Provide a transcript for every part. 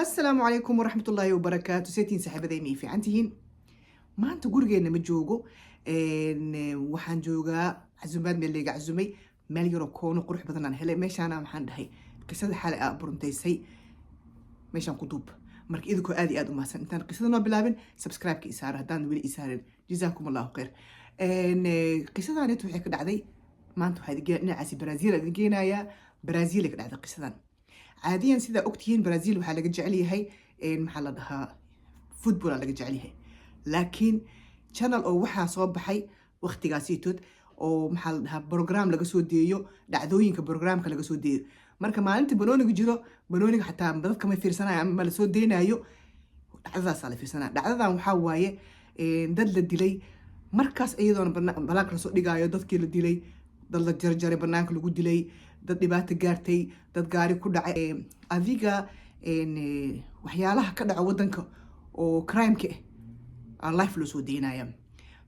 Asalaamu calaykum waraxmatullaahi wabarakaatu. Seetiin, saaxiibaday? Ma fiican tihiin? Maanta gurigeena ma joogo. Waxaan joogaa casumaad meel layga casumay. Meel yaroo koono qurux badan aan helay. Meeshaana waxaan dhahay, qisada xalay aa buruntaysay meeshaan ku duub. Marka idinkoo aad iyo aad u mahadsan, intaan qisada noo bilaabin, subscribe-ka isaara haddaan weli isaarin. Jazaakum Allahu khayr. Qisadaanit waxay ka dhacday maanta, waxaa idin dhinacaasi Brazil idin geenayaa. Brazil ay ka dhacday qisadan. Caadiyan sidaa ogtihiin, Brazil waxaa laga jecel yahay, maxaa la dhahaa, football laga jecel yahay. Laakiin channel oo waxaa soo baxay waqtigaasitood oo, maxaa la dhahaa, program laga soo deeyo, dhacdooyinka programka laga soo deeyo. Marka maalinta banooniga jiro, banooniga xataa dadka ma fiirsanayo ama ma lasoo deynayo, dhacdadaasaa la fiirsanaya. Dhacdadan waxaa waaye dad la dilay. Markaas iyadoona banaanka lasoo dhigaayo dadkii la dilay, dad la jarjaray, banaanka lagu dilay, dad dhibaato gaartay, dad gaari ku dhacay, adiga waxyaalaha ka dhaco wadanka oo crimeka ah aa live loo soo deynaya.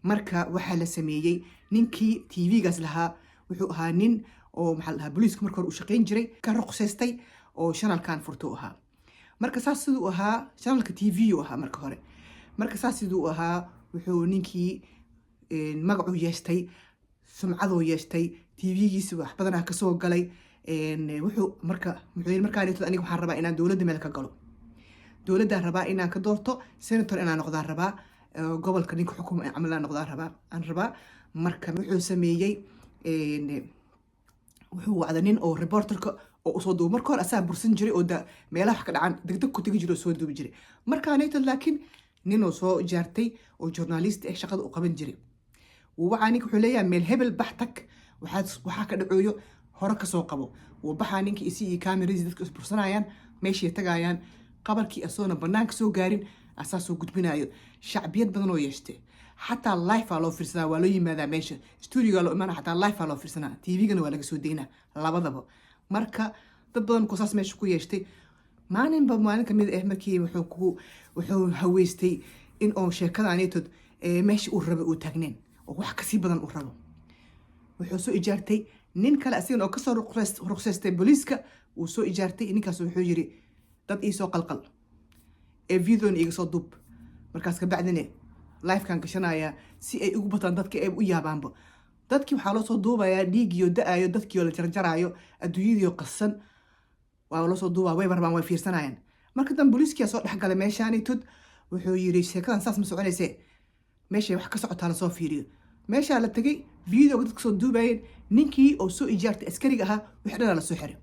Marka waxaa la sameeyey, ninkii TV-gaas lahaa wuxuu ahaa nin oo, maxaa la dhahaa, booliiska marka hore u shaqayn jiray, ka ruqsaystay oo channelkan furto ahaa. Marka saas siduu ahaa, channelka TV u ahaa marka hore. Marka saas siduu ahaa, wuxuu ninkii magacuu yeeshtay, sumcaduu yeeshtay, TV-giisa wax badanaa kasoo galay. Wuxuu marka muxuu yiri markaan, "Aniga waxaan rabaa inaan dowladda meel ka galo. Dowladdaan rabaa inaan ka doorto senator, inaan noqdaan rabaa, gobolka ninka xukuma camal inaan noqdaan rabaa, aan rabaa." Marka wuxuu sameeyey, wuxuu wacda nin oo reporterka oo usoo duubo. Marka hore asaa bursan jiray oo da meelaha wax ka dhacaan degdeg ku tegi jiray oo soo duubi jiray markaanayto. Laakiin ninuu soo ijaartay oo journalist ah shaqada u qaban jiray. Wuu wacaa ninka, wuxuu leeyahay, "Meel hebel bax, tag, waxaad waxaa ka dhacooyo hore kasoo qabo." Wuu baxaa ninka isi iyo kaamiradiisi, dadka isbursanayaan, meeshay tagayaan. Qabarkii asoona banaanka soo gaarin asaa soo gudbinayo. Shacbiyad badan oo yeeshtay, xataa live aa loo fiirsanaa, waa loo yimaadaa meesha, studioga loo imaana, xataa live aa loo fiirsanaa, TV-gana waa laga soo deynaa, labadaba. Marka dad badan ku saas meesha ku yeeshtay. Maalinba maalin kamid ah markii wuxuu haweystay in oo sheekadaanitood meesha uu rabay uu taagneen oo wax kasii badan uu rabo, wuxuu soo ijaartay nin kale asigan oo kasoo ruqsaystay booliiska. Wuu soo ijaartay ninkaas. Wuxuu yiri, "Dad iisoo qalqal ee videona iga soo duub. Markaas kabacdina livekan gashanaya si ay ugu bataan dadka ay u yaabaanba." Dadkii waxaa loo soo duubayaa dhiigiyo da-ayo, dadkiioo la jarjaraayo, adduunyadiio qasan waa loo soo duubaa. Way rabaan, way fiirsanayaan. Marka dambe booliiskiyaa soo dhexgalay meeshaani tud. Wuxuu yiri, "Sheekadan saas ma soconayse, meeshay wax ka socotaa lasoo fiiriyo." Meeshaa la tegay, videoga dadka soo duubayeen, ninkii oo soo ijaartay askariga ahaa, wixii dhanaa lasoo xiray.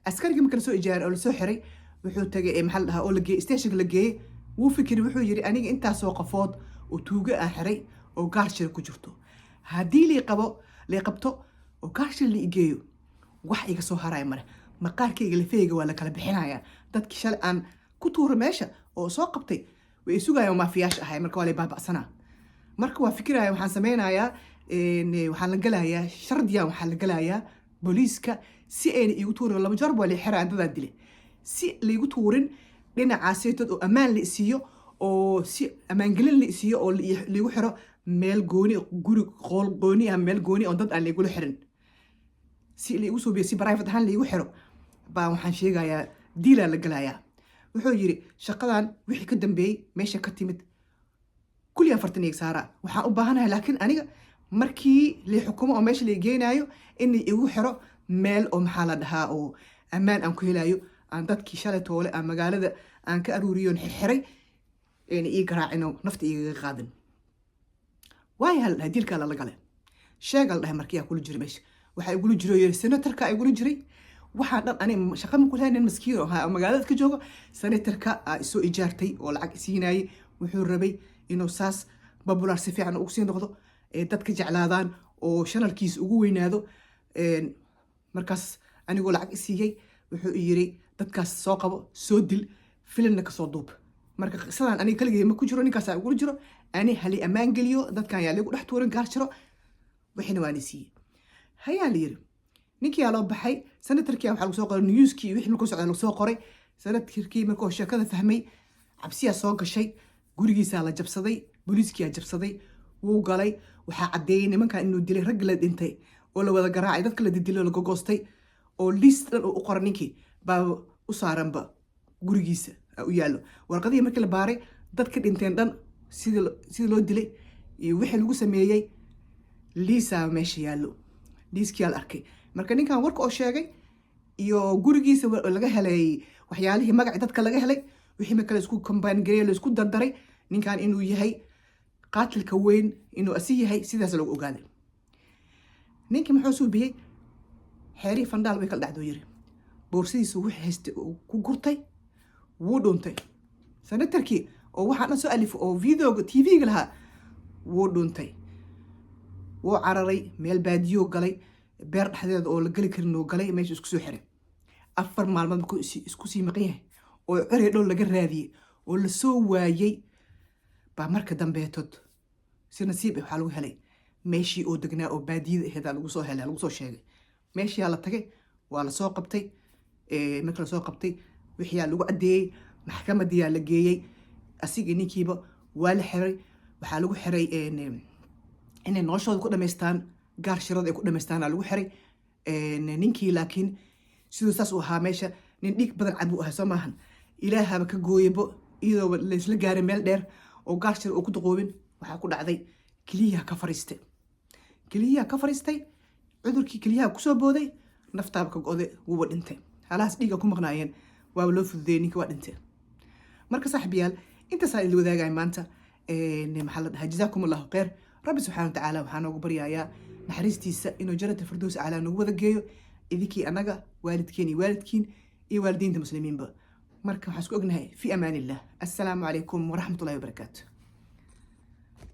Askarigii marka lasoo ijaaray oo lasoo xiray, wuxuu tagay, maxaa la dhahaa, oo la geeyey stationka la geeyey. Wuu fikiri, wuxuu yiri, "Aniga intaasoo qofood oo tuugo aan xiray oo gaarshira ku jirto, haddii lii qabo, lii qabto oo gaarshira la igeeyo, wax iga soo haraya male. Maqaarkayga, lafahayga waa la kala bixinayaa. Dadkii shalay aan ku tuura meesha oo soo qabtay way isugayaan, maafiyaasha ahay. Marka waa lay baaba'sanaa." Marka waa fikiraya, "Waxaan sameynayaa, waxaan la galayaa shardiyan, waxaan la galayaa booliiska si ayna iigu tuurin. Laba jeer waa lii xiraa, dadaan dilay. Si laigu tuurin dhinacaasaytood oo ammaan la isiiyo oo si ammaangelin la isiiyo oo laigu xiro meel gooni, guri qool gooni ah, meel gooni oo dad aan laigula xirin, si laigu suubiyo, si private ahaan laigu xiro, baa waxaan sheegayaa dealaa la galayaa." Wuxuu yidhi, "Shaqadan wixii ka dambeeyey, meesha ka timid kulli 40 iga saara. Waxaan u baahanahay laakiin aniga markii lay xukumo oo meesha lay geenaayo in la igu xiro meel oo, maxaa la dhahaa, oo ammaan aan ku helayo, aan dadkii shalay toole aan magaalada aan ka aruuriyoon xirxiray ayna ii garaacin oo nafta igaga qaadin." Waaya, hal dhahay, dealkaa lala galay. Sheega la dhahay, markiyaa kula jiray meesha? Waxaa igula jiray, yiri, senatorka igula jiray. Waxaa dhan ani shaqa ma kulahay, nin maskiin oo ahaa oo magaalada ka joogo. Senatorka aa isoo ijaartay oo lacag isiinayay. Wuxuu rabay inuu saas popular si fiican ugu sii noqdo, ee dadka jeclaadaan oo channelkiisa ugu weynaado. Markaas anigoo lacag isiiyey, wuxuu i yiri, 'Dadkaas soo qabo, soo dil, filimna kasoo duub.' Marka qisadan aniga kaligay ma ku jiro, ninkaasaa igula jiro. Ani hali ammaan geliyo, dadkan yaa ligu dhex tuurin gaarjiro." Wixina waana siiyey. Hayaa la yiri. Ninkii yaa loo baxay, senatorkii waxaa lagu soo qoray newskii, wixii markuu socda lagu soo qoray. Senatorkii markuu sheekada fahmay, cabsiyaa soo gashay. Gurigiisaa la jabsaday, booliiskiyaa jabsaday. Wuu galay, waxaa caddeeyey nimankan inuu dilay, ragga la dhintay oo la wada garaacay, dadka la didilay oo la gogoostay, oo list dhan oo u qoran ninkii baa u saaranba gurigiisa. U yaallo warqadihii. Markii la baaray dadka dhinteen dhan, sidii loo dilay iyo wixii lagu sameeyey, liisaa meesha yaallo. Liiskiyaa la arkay. Marka ninkan warka oo sheegay iyo gurigiisa laga helay waxyaalihii magaci dadka laga helay, wixii marka la isku combine gareey, la isku dardaray, ninkan inuu yahay qaatilka weyn, inuu asi yahay, sidaas lagu ogaaday. Ninkii muxuu suubiyey? Xeerihii fandhaal way kala dhacdoo yiri. Boorsidiisu wixii haystay uu ku gurtay, wuu dhuntay. Senatorkii oo waxaa dhan soo alifo oo videoga TV-ga lahaa wuu dhuntay, wuu cararay, meel baadiyo galay, beer dhexdeeda oo la geli karin oo galay. Meesha isku soo xiray. 4 maalmood markuu isku sii maqan yahay oo cerey dhow laga raadiyey oo lasoo waayey, baa marka dambeetood si nasiib ah waxaa lagu helay meeshii oo degnaa oo baadiyada aheedaa lagu soo helay, lagu soo sheegay. Meeshiyaa la tagay, waa lasoo qabtay. Marka lasoo qabtay, wixiyaa lagu caddeeyey, maxkamadiyaa la geeyey. Asigii ninkiiba waa la xiray. Waxaa lagu xiray inay noloshooda ku dhamaystaan gaar shirada ay ku dhamaystaan lagu xiray ninkii. Laakiin siduu saas u ahaa, meesha nin dhiig badan cad buu ahaa, soo maahan? Ilaahaba ka gooyabo iyadoo laysla gaaray meel dheer oo gaar shir oo ku duqoobin. Waxaa ku dhacday keliyaha ka fariistay, keliyaha ka fariistay. Cudurkii keliyaha kusoo booday, naftaaba ka go'day, wuuba dhintay. Halahaas dhiiga ku maqnaayeen waaba loo fududeeyey, ninka waa dhintay. Marka saaxiibayaal, intaasaa idin wadaagaya maanta. Maxaa la dhahaa? Jazaakum Allahu khayr. Rabbi subxaana watacaala waxaa noogu baryayaa naxariistiisa inuu Jannata Firdows aclaa noogu wada geeyo, idinkii, annaga, waalidkeen iyo waalidkiin iyo waalidiinta muslimiinba. Marka waxaan isku ognahay fi amaan Illah. Assalaamu calaykum waraxmatullahi wabarakaatu.